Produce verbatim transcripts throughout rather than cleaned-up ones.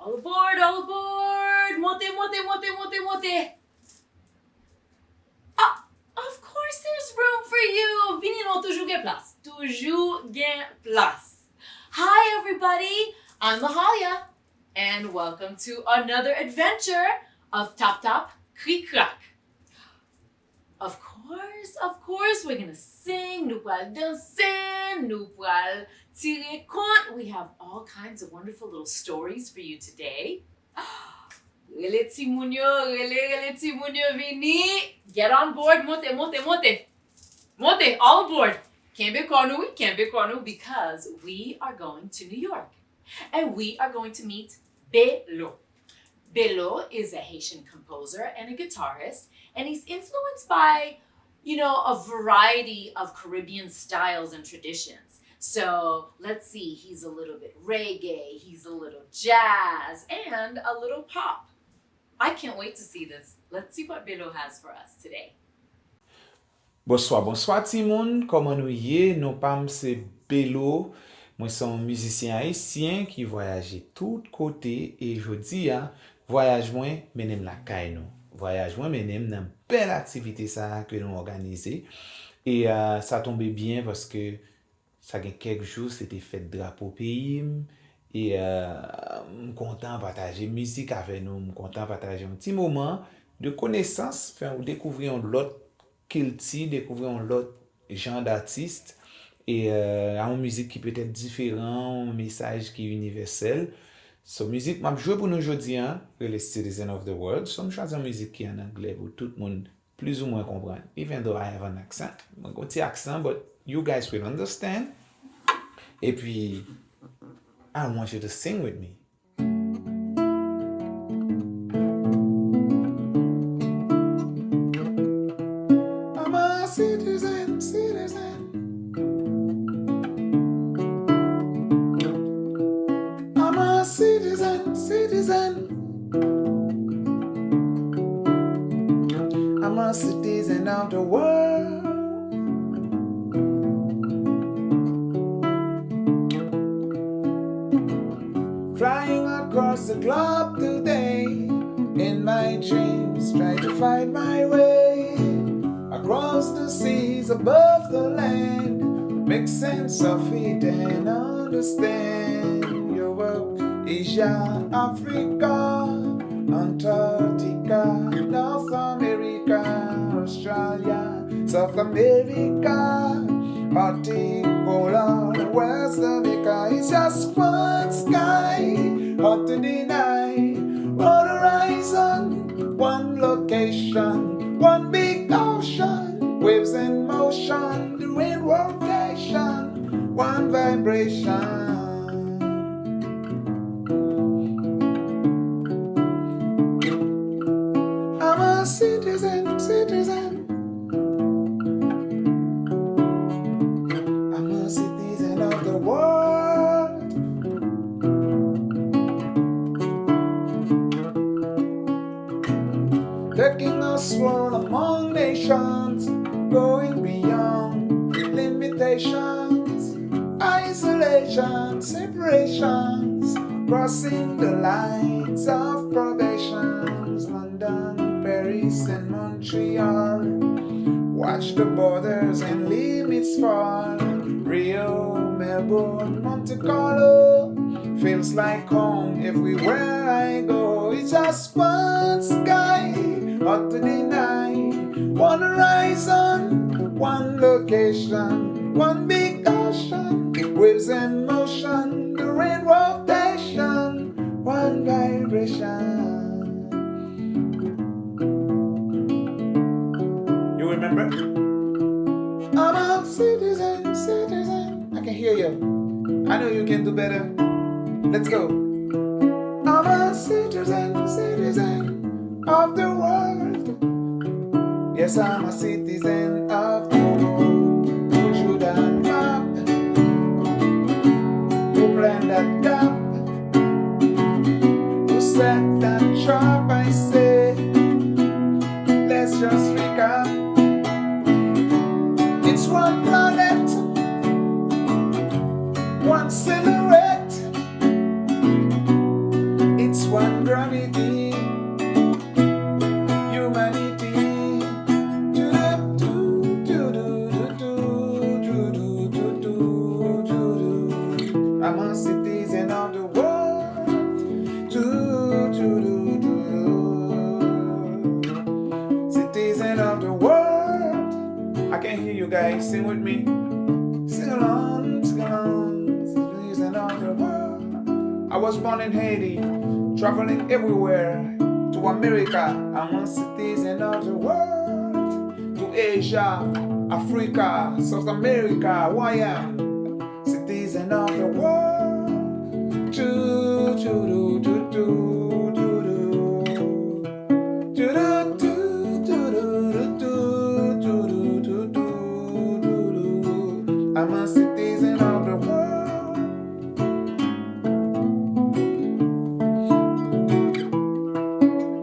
All aboard, all aboard! Monte, monte, monte, monte, monte! Ah, of course there's room for you! Vini non, toujou gen plas. Toujou gen plas. Hi everybody, I'm Mahalia and welcome to another adventure of Tap Tap Krik Krak. Of course, of course, we're gonna sing, nou pral danse, nou pral tire kont. We have all kinds of wonderful little stories for you today. Rele timoun yo, rele, rele timoun yo vini. Get on board, monte, monte, monte. Monte, all aboard. Kenbe kò nou, wi, kenbe kò nou, because we are going to New York. And we are going to meet Belo. Belo is a Haitian composer and a guitarist, and he's influenced by, you know, a variety of Caribbean styles and traditions. So let's see, he's a little bit reggae, he's a little jazz, and a little pop. I can't wait to see this. Let's see what Belo has for us today. Bonswa, bonswa timoun, kòman nou ye? Non pa m se Belo. Mwen se yon mizisyen ayisyen ki vwayaje tout kote e jodi a, vwayaj mwen mennen m lakay nou. Vwayaj mwen mennen m nan bèl aktivite sa a ke nou òganize. E a, sa tonbe byen paske sa gen kèk jou se te fèt drapo peyi m. E a, m kontan pataje mizik avè nou, m kontan pataje yon ti moman de konesans, fè w dekouvri yon lòt kilti, dekouvri yon lòt jan datis. E a yon mizik ki petèt diferan, yon mesaj ki inivèsèl. So mizik m ap jwe pou nou jodi a rele Citizen of the World. So m chwazi yon mizik ki an anglè pou tout moun plizoumwen konprann. Even though I have an accent, mwen gen yon ti aksan, but you guys will understand. Epi, I want you to sing with me. I'm a citizen, citizen. I'm a citizen, citizen. I'm a citizen of the world. Flying across the globe today, in my dreams, try to find my way across the seas, above the land, make sense of it and understand your world. Asia, Africa, Antarctica, North America, Australia, South America, Arctic, Polar, West Africa. It's just one sky, hard to deny. One horizon, one location, one big ocean, waves in motion, the wind rotation, one vibration. I'm a citizen, citizen. I'm a citizen of the world. Taking a stroll among nations, going beyond limitations, isolation, separations, crossing the lines of probations. London, Paris, and Montreal. Watch the borders and limits fall. Rio, Melbourne, Monte Carlo. Feels like home everywhere I go. It's just one sky, hard to deny. One horizon, one location, one big ocean. Waves in motion, the rain rotation, one vibration. You remember? I'm a citizen, citizen. I can hear you. I know you can do better. Let's go. I'm a citizen, citizen of the world. Yes, I'm a citizen of the world. Who drew that map? Who planned that gap? Who set that trap? I say, let's just recap. It's one planet, one silhouette. It's You guys sing with me. Sing along, sing along. Citizen of the world. I was born in Haiti, traveling everywhere to America. I'm a citizen of the world. To Asia, Africa, South America, who I am. Citizen of the world. Choo, choo, doo, doo, doo, doo, doo. Choo, doo, doo, doo, doo, doo, doo, doo, doo, doo, doo. I'm a citizen of the world.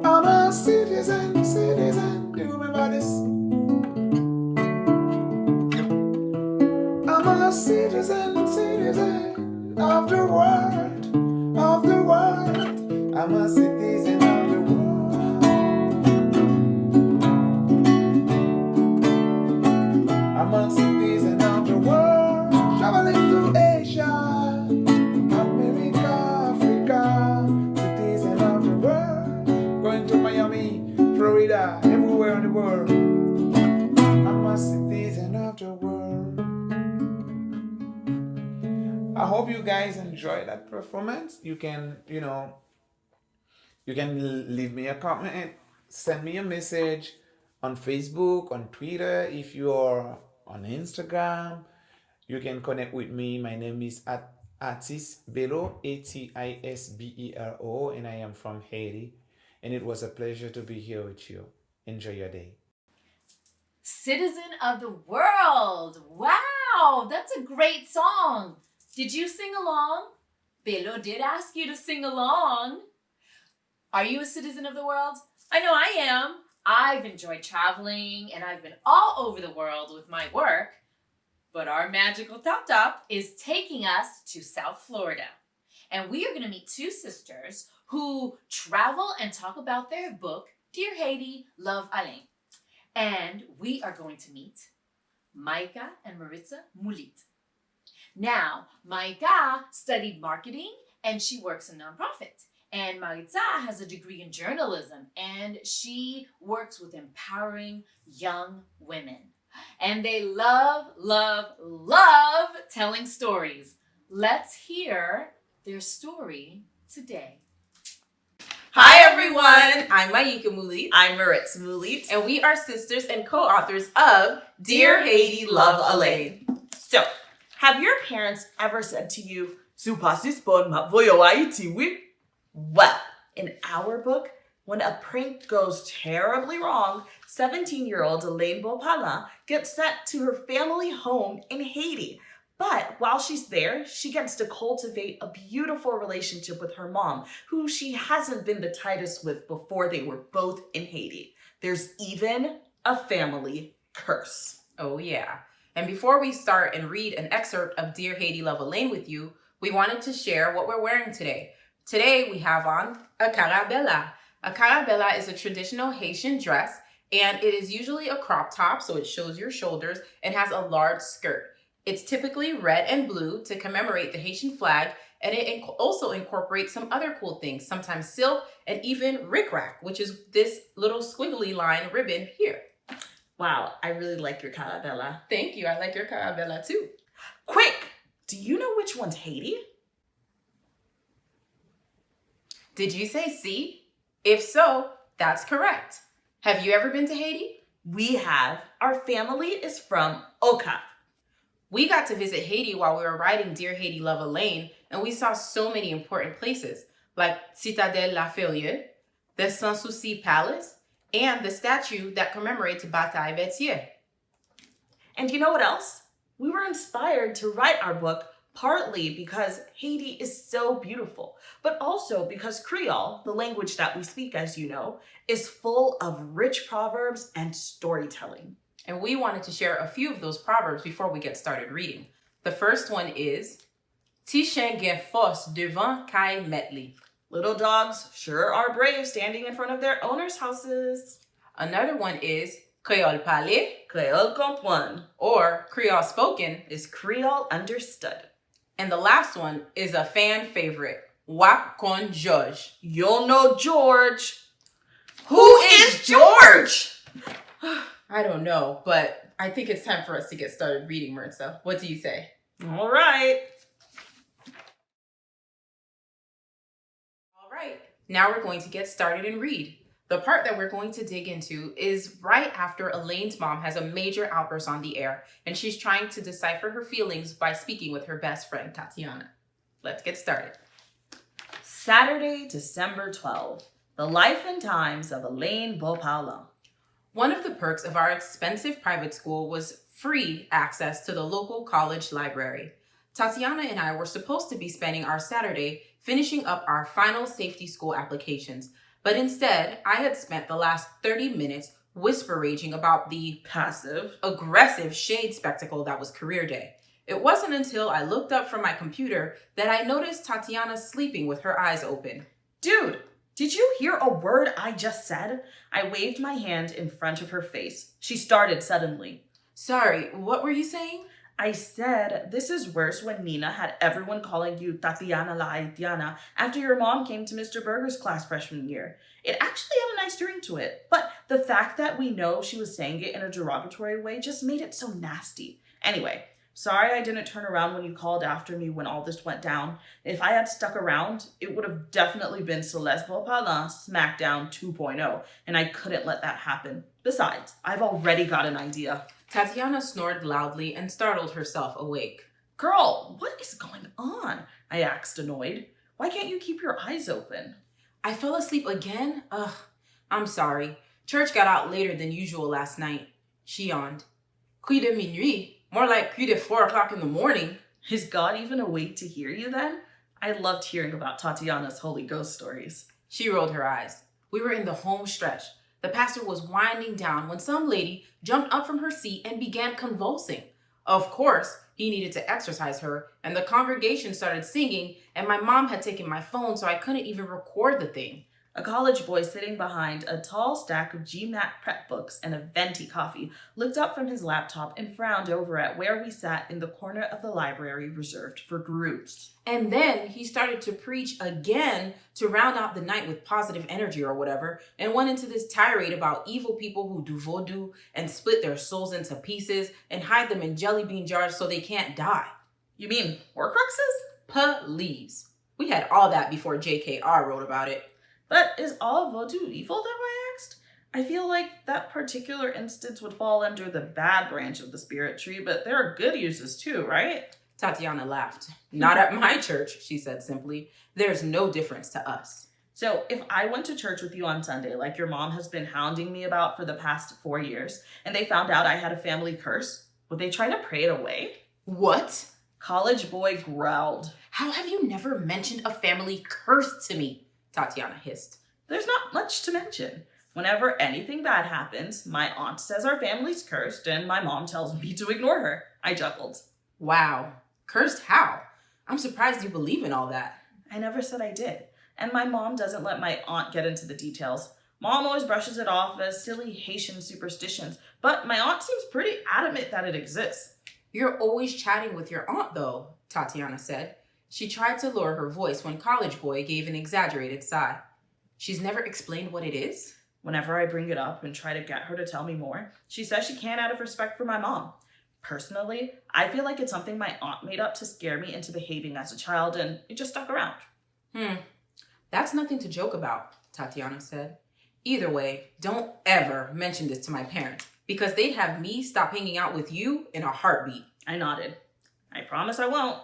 I'm a citizen, citizen. Do you remember this? I'm a citizen, citizen of the world, of the world. I'm a citizen of the world. I'm a citizen of the world. Traveling to Asia, America, Africa. Citizen of the world. Going to Miami, Florida, everywhere in the world. I'm a citizen of the world. I hope you guys enjoy that performance. You can, you know, you can l- leave me a comment, send me a message on Facebook, on Twitter, if you're on Instagram. You can connect with me. My name is At- Atis Belo, A T I S B E L O, and I am from Haiti. And it was a pleasure to be here with you. Enjoy your day. Citizen of the world. Wow, that's a great song. Did you sing along? Belo did ask you to sing along. Are you a citizen of the world? I know I am. I've enjoyed traveling and I've been all over the world with my work. But our magical Tap Tap is taking us to South Florida. And we are going to meet two sisters who travel and talk about their book, Dear Haiti, Love Alain. And we are going to meet Maika and Maritza Moulit. Now, Maika studied marketing and she works in nonprofit. And Maritza has a degree in journalism and she works with empowering young women. And they love, love, love telling stories. Let's hear their story today. Hi everyone, I'm Mayika Moulit. I'm Maritza Moulit. And we are sisters and co-authors of Dear Haiti, Love Alain. So, have your parents ever said to you, "Si w pa sispann, m ap voye w Ayiti, wi"? Well, in our book, when a prank goes terribly wrong, seventeen year old Elaine Beaupalin gets sent to her family home in Haiti. But while she's there, she gets to cultivate a beautiful relationship with her mom, who she hasn't been the tightest with before they were both in Haiti. There's even a family curse. Oh, yeah. And before we start and read an excerpt of Dear Haiti, Love Alain with you, we wanted to share what we're wearing today. Today, we have on a carabela. A carabela is a traditional Haitian dress, and it is usually a crop top, so it shows your shoulders, and has a large skirt. It's typically red and blue to commemorate the Haitian flag, and it inc- also incorporates some other cool things, sometimes silk and even rickrack, which is this little squiggly line ribbon here. Wow, I really like your carabela. Thank you. I like your carabela too. Quick! Do you know which one's Haiti? Did you say C? If so, that's correct. Have you ever been to Haiti? We have. Our family is from Okap. We got to visit Haiti while we were writing Dear Haiti, Love Alain, and we saw so many important places, like Citadelle La Ferrière, the Sans Souci Palace, and the statue that commemorates Bataille Berthier. And you know what else? We were inspired to write our book partly because Haiti is so beautiful, but also because Creole, the language that we speak, as you know, is full of rich proverbs and storytelling. And we wanted to share a few of those proverbs before we get started reading. The first one is, "Ti chen gen fòs devan kay mèt li." Little dogs sure are brave standing in front of their owners' houses. Another one is, "Kreyòl pale." Kreyòl konprann. Or, "Kreyòl spoken." Is Creole understood. And the last one is a fan favorite. "W ap konn Jòj." You'll know George. Who is George? I don't know, but I think it's time for us to get started reading, Maritza. What do you say? All right. All right, now we're going to get started and read. The part that we're going to dig into is right after Elaine's mom has a major outburst on the air, and she's trying to decipher her feelings by speaking with her best friend, Tatiana. Let's get started. Saturday, December twelfth. The life and times of Elaine Beauparlant. One of the perks of our expensive private school was free access to the local college library. Tatiana and I were supposed to be spending our Saturday finishing up our final safety school applications, but instead, I had spent the last thirty minutes whisper raging about the passive aggressive shade spectacle that was career day. It wasn't until I looked up from my computer that I noticed Tatiana sleeping with her eyes open. Dude, did you hear a word I just said? I waved my hand in front of her face. She started suddenly. Sorry, what were you saying? I said, this is worse when Nina had everyone calling you Tatiana la Haitiana after your mom came to Mister Berger's class freshman year. It actually had a nice ring to it, but the fact that we know she was saying it in a derogatory way just made it so nasty. Anyway, sorry I didn't turn around when you called after me when all this went down. If I had stuck around, it would have definitely been Celeste Beauparlant SmackDown 2.0, and I couldn't let that happen. Besides, I've already got an idea. Tatiana snored loudly and startled herself awake. Girl, what is going on? I asked, annoyed. Why can't you keep your eyes open? I fell asleep again? Ugh, I'm sorry. Church got out later than usual last night. She yawned. Cuit de minuit? More like cuit de four o'clock in the morning. Is God even awake to hear you then? I loved hearing about Tatiana's Holy Ghost stories. She rolled her eyes. We were in the home stretch. The pastor was winding down when some lady jumped up from her seat and began convulsing. Of course, he needed to exorcise her, and the congregation started singing, and my mom had taken my phone, so I couldn't even record the thing. A college boy sitting behind a tall stack of GMAT prep books and a venti coffee looked up from his laptop and frowned over at where we sat in the corner of the library reserved for groups. And then he started to preach again to round out the night with positive energy or whatever, and went into this tirade about evil people who do voodoo and split their souls into pieces and hide them in jelly bean jars so they can't die. You mean Horcruxes? Please. We had all that before J K R wrote about it. But is all voodoo evil, though? I asked. I feel like that particular instance would fall under the bad branch of the spirit tree, but there are good uses too, right? Tatiana laughed. Not at my church, she said simply. There's no difference to us. So, if I went to church with you on Sunday, like your mom has been hounding me about for the past four years, and they found out I had a family curse, would they try to pray it away? What? College boy growled. How have you never mentioned a family curse to me? Tatiana hissed. There's not much to mention. Whenever anything bad happens, my aunt says our family's cursed and my mom tells me to ignore her. I chuckled. Wow. Cursed how? I'm surprised you believe in all that. I never said I did. And my mom doesn't let my aunt get into the details. Mom always brushes it off as silly Haitian superstitions, but my aunt seems pretty adamant that it exists. You're always chatting with your aunt, though, Tatiana said. She tried to lower her voice when College Boy gave an exaggerated sigh. She's never explained what it is? Whenever I bring it up and try to get her to tell me more, she says she can't out of respect for my mom. Personally, I feel like it's something my aunt made up to scare me into behaving as a child, and it just stuck around. Hmm. That's nothing to joke about, Tatiana said. Either way, don't ever mention this to my parents, because they'd have me stop hanging out with you in a heartbeat. I nodded. I promise I won't.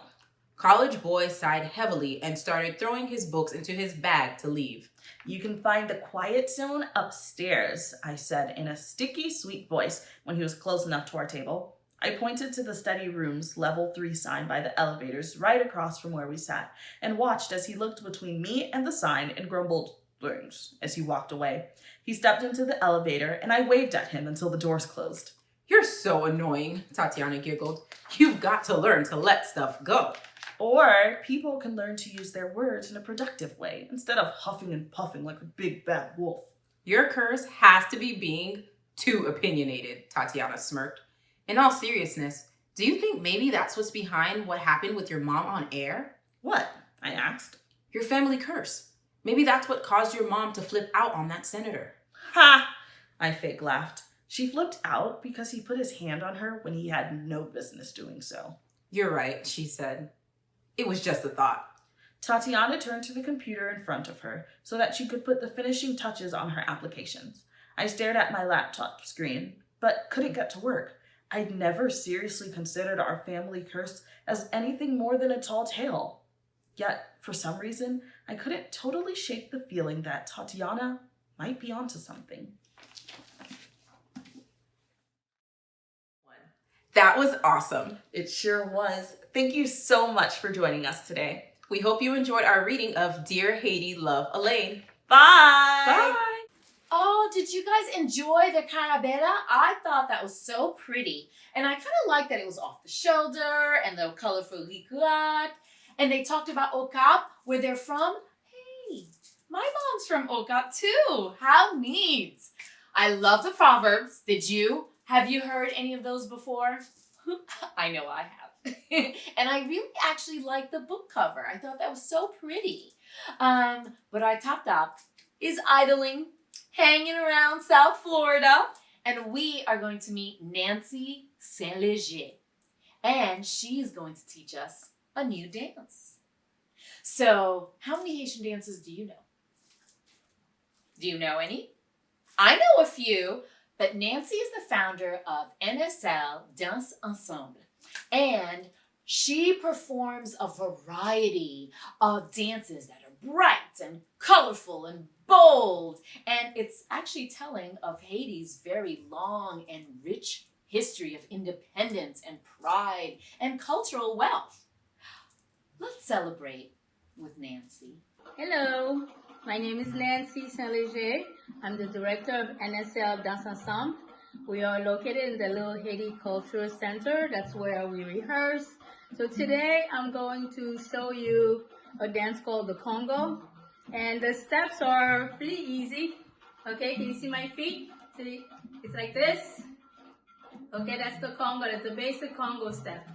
College Boy sighed heavily and started throwing his books into his bag to leave. You can find the quiet zone upstairs, I said in a sticky, sweet voice when he was close enough to our table. I pointed to the study room's level three sign by the elevators right across from where we sat and watched as he looked between me and the sign and grumbled things as he walked away. He stepped into the elevator and I waved at him until the doors closed. You're so annoying, Tatiana giggled. You've got to learn to let stuff go. Or people can learn to use their words in a productive way instead of huffing and puffing like a big bad wolf. Your curse has to be being too opinionated, Tatiana smirked. In all seriousness, do you think maybe that's what's behind what happened with your mom on air? What? I asked. Your family curse. Maybe that's what caused your mom to flip out on that senator. Ha! I fake laughed. She flipped out because he put his hand on her when he had no business doing so. You're right, she said. It was just a thought. Tatiana turned to the computer in front of her so that she could put the finishing touches on her applications. I stared at my laptop screen, but couldn't get to work. I'd never seriously considered our family curse as anything more than a tall tale. Yet, for some reason, I couldn't totally shake the feeling that Tatiana might be onto something. That was awesome. It sure was. Thank you so much for joining us today. We hope you enjoyed our reading of Dear Haiti, Love, Elaine. Bye! Bye! Oh, did you guys enjoy the carabela? I thought that was so pretty. And I kind of like that it was off the shoulder and the colorful ricrac. And they talked about Okap, where they're from. Hey, my mom's from Okap too. How neat. I love the proverbs. Did you? Have you heard any of those before? I know I have. And I really actually like the book cover. I thought that was so pretty. Um, but our top top is idling, hanging around South Florida, and we are going to meet Nancy Saint Leger. And she's going to teach us a new dance. So, how many Haitian dances do you know? Do you know any? I know a few, but Nancy is the founder of N S L Danse Ensemble, and she performs a variety of dances that are bright and colorful and bold, and it's actually telling of Haiti's very long and rich history of independence and pride and cultural wealth. Let's celebrate with Nancy. Hello, my name is Nancy Saint Leger. I'm the director of N S L Danse Ensemble. We are located in the Little Haiti Cultural Center. That's where we rehearse. So today I'm going to show you a dance called the Congo. And the steps are pretty easy. Okay, can you see my feet? See, it's like this. Okay, that's the Congo. That's the basic Congo step.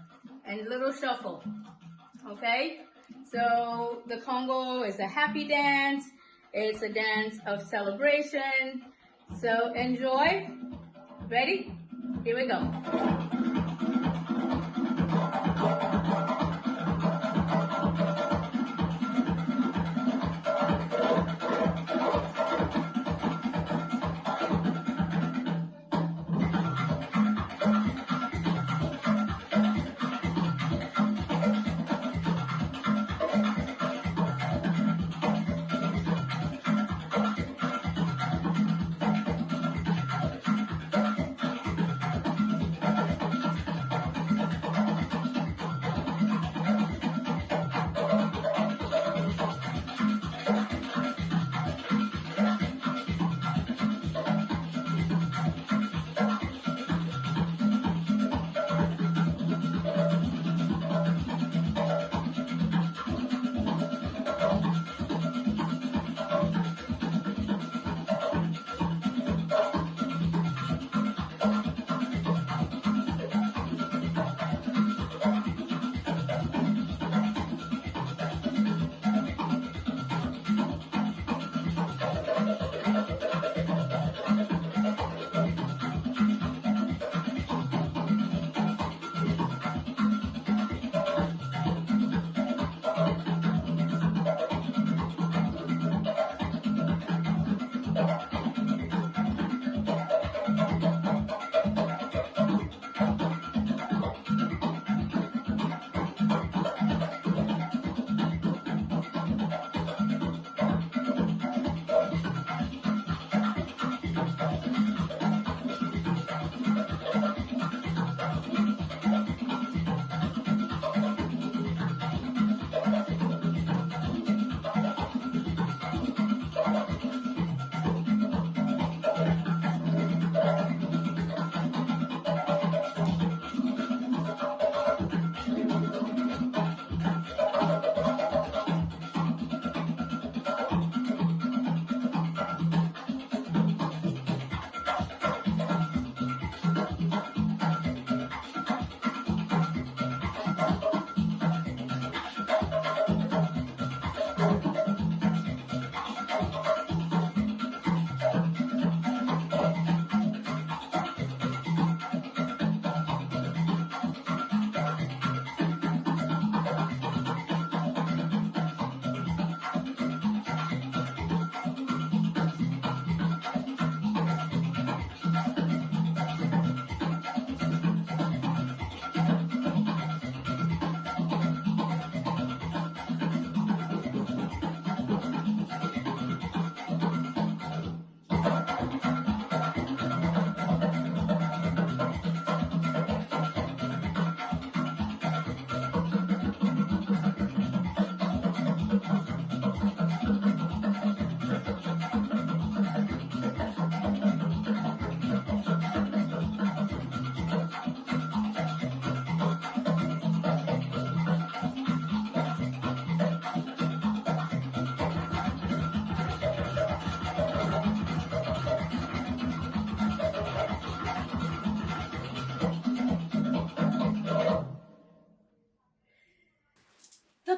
And little shuffle. Okay? So the Congo is a happy dance. It's a dance of celebration. So enjoy. Ready? Here we go.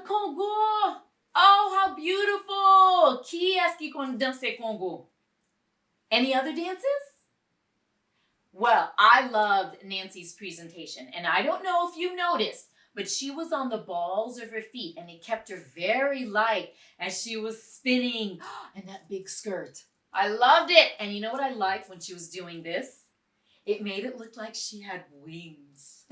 Kongo! Oh, how beautiful! Kiyès ki konn danse kongo? Any other dances? Well, I loved Nancy's presentation, and I don't know if you noticed, but she was on the balls of her feet, and it kept her very light as she was spinning in that big skirt. I loved it! And you know what I liked when she was doing this? It made it look like she had wings.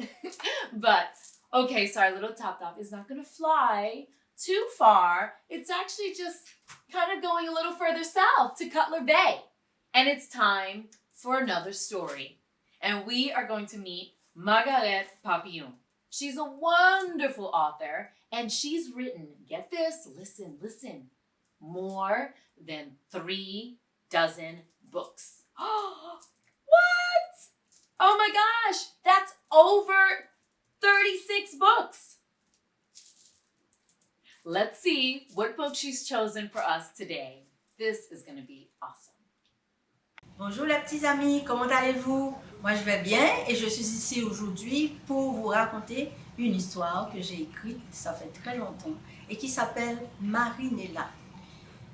But, okay, so our little Top Top is not gonna fly too far. It's actually just kind of going a little further south to Cutler Bay. And it's time for another story. And we are going to meet Margaret Papillon. She's a wonderful author, and she's written, get this, listen, listen, more than three dozen books. What? Oh my gosh, that's over thirty-six books. Let's see what book she's chosen for us today. This is going to be awesome. Bonjour les petits amis, comment allez-vous? Moi je vais bien et je suis ici aujourd'hui pour vous raconter une histoire que j'ai écrite, ça fait très longtemps, et qui s'appelle Marinella.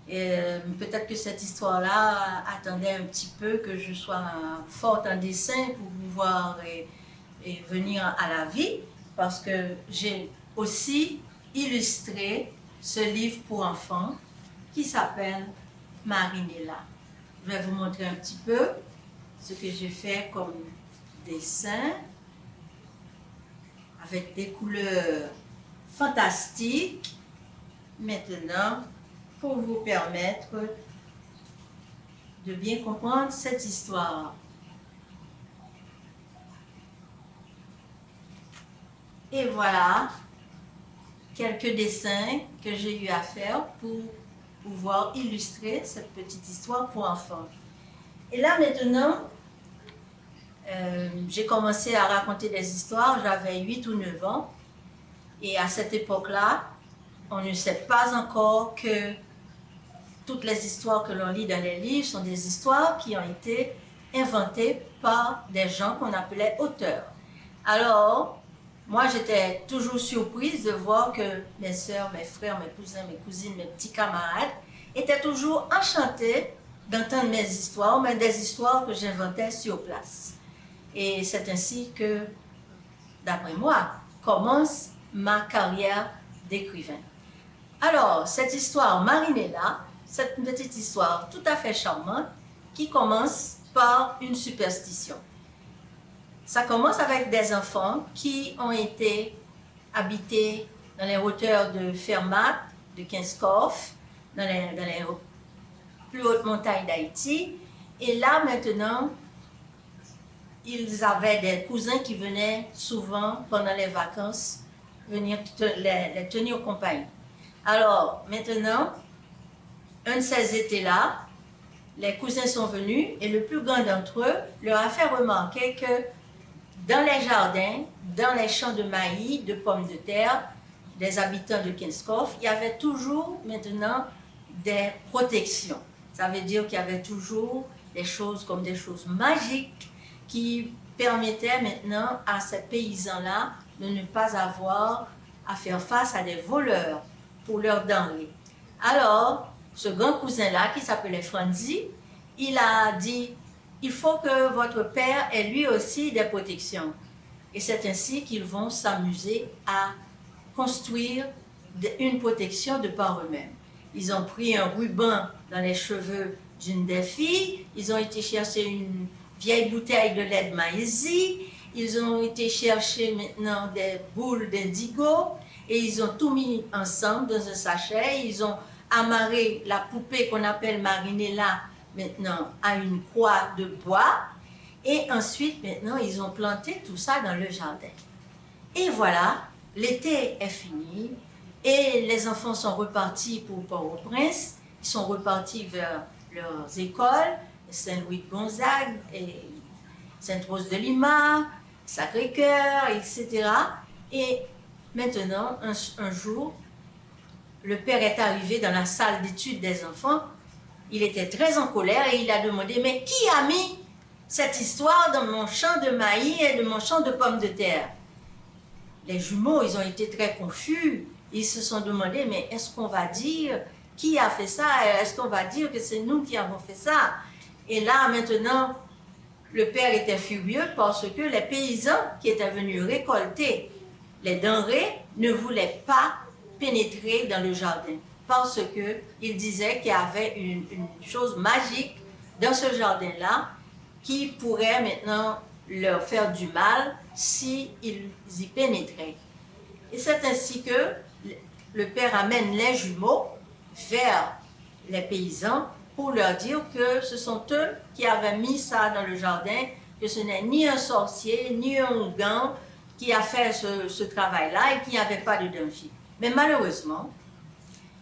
Euh, peut-être que cette histoire-là attendait un petit peu que je sois forte en dessin pour pouvoir euh, euh, venir à la vie, parce que j'ai aussi illustré ce livre pour enfants qui s'appelle Marinella. Je vais vous montrer un petit peu ce que j'ai fait comme dessin avec des couleurs fantastiques. Maintenant, pour vous permettre de bien comprendre cette histoire. Et voilà quelques dessins que j'ai eu à faire pour pouvoir illustrer cette petite histoire pour enfants. Et là maintenant, euh, j'ai commencé à raconter des histoires, j'avais huit ou neuf ans. Et à cette époque-là, on ne sait pas encore que toutes les histoires que l'on lit dans les livres sont des histoires qui ont été inventées par des gens qu'on appelait auteurs. Alors, moi, j'étais toujours surprise de voir que mes sœurs, mes frères, mes cousins, mes cousines, mes petits camarades étaient toujours enchantés d'entendre mes histoires, mais des histoires que j'inventais sur place. Et c'est ainsi que, d'après moi, commence ma carrière d'écrivain. Alors, cette histoire, Marinella, c'est une petite histoire tout à fait charmante qui commence par une superstition. Ça commence avec des enfants qui ont été habités dans les hauteurs de Fermat, de Kenskòf, dans les, dans les plus hautes montagnes d'Haïti. Et là, maintenant, ils avaient des cousins qui venaient souvent pendant les vacances venir te- les, les tenir compagnie. Alors, maintenant, un de ces étés-là, les cousins sont venus et le plus grand d'entre eux leur a fait remarquer que dans les jardins, dans les champs de maïs, de pommes de terre, des habitants de Kenskòf, il y avait toujours maintenant des protections. Ça veut dire qu'il y avait toujours des choses comme des choses magiques qui permettaient maintenant à ces paysans-là de ne pas avoir à faire face à des voleurs pour leurs denrées. Alors, ce grand cousin-là, qui s'appelait Franzi, il a dit, il faut que votre père ait lui aussi des protections. Et c'est ainsi qu'ils vont s'amuser à construire de- une protection de par eux-mêmes. Ils ont pris un ruban dans les cheveux d'une des filles, ils ont été chercher une vieille bouteille de lait de Maïzi, ils ont été chercher maintenant des boules d'indigo et ils ont tout mis ensemble dans un sachet, ils ont amarré la poupée qu'on appelle Marinella maintenant à une croix de bois et ensuite maintenant ils ont planté tout ça dans le jardin. Et voilà, l'été est fini et les enfants sont repartis pour Port-au-Prince. Ils sont repartis vers leurs écoles, Saint-Louis de Gonzague, et Sainte-Rose de Lima, Sacré-Cœur, et cetera. Et maintenant, un, un jour, le père est arrivé dans la salle d'études des enfants. Il était très en colère et il a demandé, mais qui a mis cette histoire dans mon champ de maïs et de mon champ de pommes de terre? Les jumeaux, ils ont été très confus. Ils se sont demandé, mais est-ce qu'on va dire qui a fait ça? Est-ce qu'on va dire que c'est nous qui avons fait ça? Et là, maintenant, le père était furieux parce que les paysans qui étaient venus récolter les denrées ne voulaient pas pénétrer dans le jardin parce que ils disaient qu'il y avait une, une chose magique dans ce jardin-là qui pourrait maintenant leur faire du mal si ils y pénétraient. Et c'est ainsi que le père amène les jumeaux vers les paysans pour leur dire que ce sont eux qui avaient mis ça dans le jardin, que ce n'est ni un sorcier, ni un ougan qui a fait ce, ce travail-là et qu'il n'y avait pas de danger. Mais malheureusement,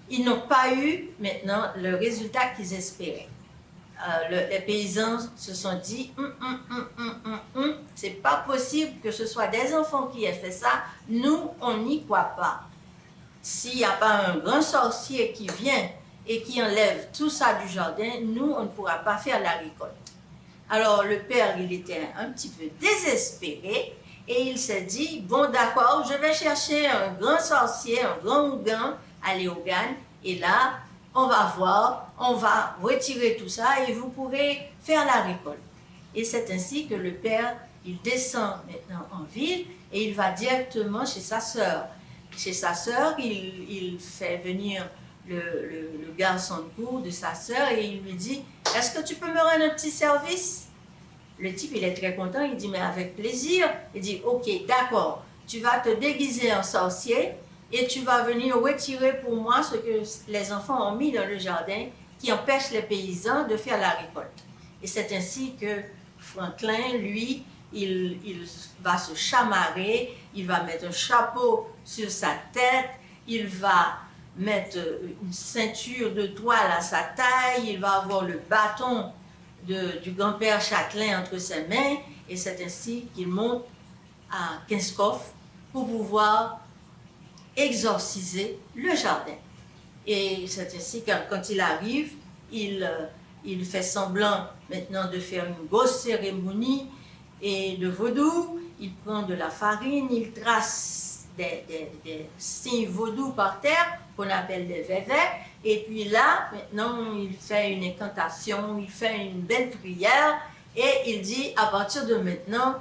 ils n'ont pas eu maintenant le résultat qu'ils espéraient. Euh, le- les paysans se sont dit, hum, hum, hum, hum, hum, hum, c'est pas possible que ce soit des enfants qui aient fait ça, nous, on n'y croit pas. S'il n'y a pas un grand sorcier qui vient et qui enlève tout ça du jardin, nous, on ne pourra pas faire la récolte. Alors le père, il était un petit peu désespéré et il s'est dit, bon, d'accord, je vais chercher un grand sorcier, un grand ougan à Léogâne et là, on va voir, on va retirer tout ça et vous pourrez faire la récolte. Et c'est ainsi que le père, il descend maintenant en ville et il va directement chez sa sœur. Chez sa sœur, il, il fait venir le, le- le garçon de cour de sa sœur et il lui dit, est-ce que tu peux me rendre un petit service? Le type, il est très content, il dit, mais avec plaisir. Il dit, ok, d'accord, tu vas te déguiser en sorcier et tu vas venir retirer pour moi ce que les enfants ont mis dans le jardin qui empêche les paysans de faire la récolte. Et c'est ainsi que Franklin, lui, il, il va se chamarer, il va mettre un chapeau sur sa tête, il va mettre une ceinture de toile à sa taille, il va avoir le bâton de- du grand-père Châtelain entre ses mains, et c'est ainsi qu'il monte à Kenskòf pour pouvoir exorciser le jardin. Et c'est ainsi que quand il arrive, il, euh, il fait semblant maintenant de faire une grosse cérémonie et de vaudou. Il prend de la farine, il trace des, des- des signes vaudou par terre qu'on appelle des vèvè. Et puis là, maintenant, il fait une incantation, il fait une belle prière et il dit, à partir de maintenant,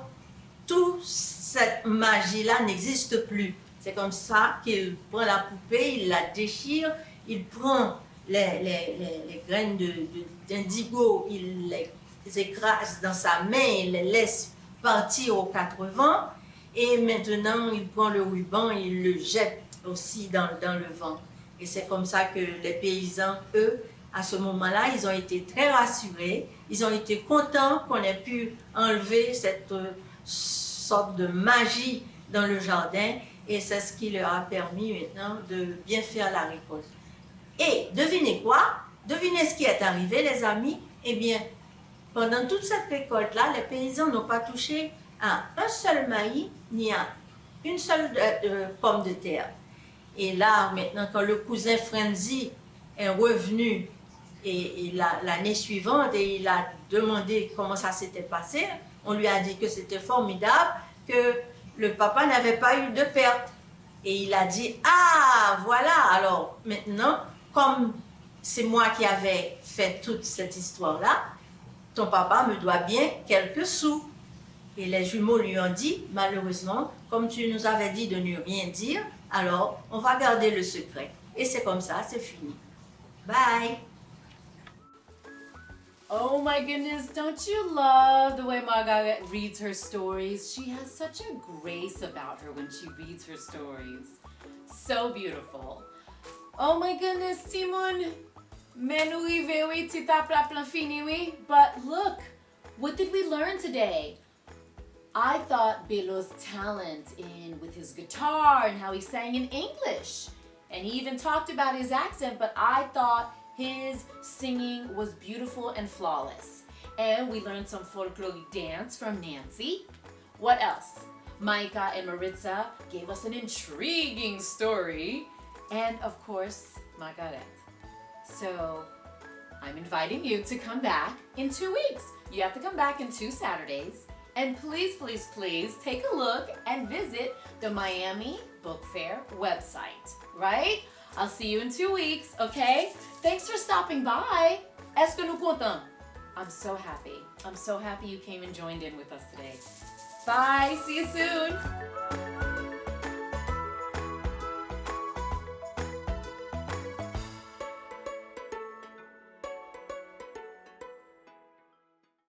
toute cette magie-là n'existe plus. C'est comme ça qu'il prend la poupée, il la déchire, il prend les, les- les- les graines de, de- d'indigo, il les écrase dans sa main, il les laisse partir aux quatre vents. Et maintenant, il prend le ruban, il le jette aussi dans, dans le vent. Et c'est comme ça que les paysans, eux, à ce moment-là, ils ont été très rassurés, ils ont été contents qu'on ait pu enlever cette euh, sorte de magie dans le jardin et c'est ce qui leur a permis maintenant de bien faire la récolte. Et devinez quoi? Devinez ce qui est arrivé, les amis? Eh bien, pendant toute cette récolte-là, les paysans n'ont pas touché à un seul maïs ni à une seule euh, euh, pomme de terre. Et là, maintenant, quand le cousin Frenzy est revenu et, et la- l'année suivante et il a demandé comment ça s'était passé, on lui a dit que c'était formidable, que le papa n'avait pas eu de perte. Et il a dit, ah, voilà, alors maintenant, comme c'est moi qui avais fait toute cette histoire-là, ton papa me doit bien quelques sous. Et les jumeaux lui ont dit, malheureusement, comme tu nous avais dit de ne rien dire, alors on va garder le secret. Et c'est comme ça, c'est fini. Bye. Oh my goodness, don't you love the way Margaret reads her stories? She has such a grace about her when she reads her stories. So beautiful. Oh my goodness, timoun! Men nou rive wi, ti taplap lan fini wi. But look, what did we learn today? I thought Belo's talent in with his guitar and how he sang in English. And he even talked about his accent, but I thought his singing was beautiful and flawless. And we learned some folkloric dance from Nancy. What else? Micah and Maritza gave us an intriguing story. And of course, Margaret. So, I'm inviting you to come back in two weeks. You have to come back in two Saturdays. And please, please, please take a look and visit the Miami Book Fair website, right? I'll see you in two weeks, okay? Thanks for stopping by. Èske nou kontan? I'm so happy. I'm so happy you came and joined in with us today. Bye. See you soon.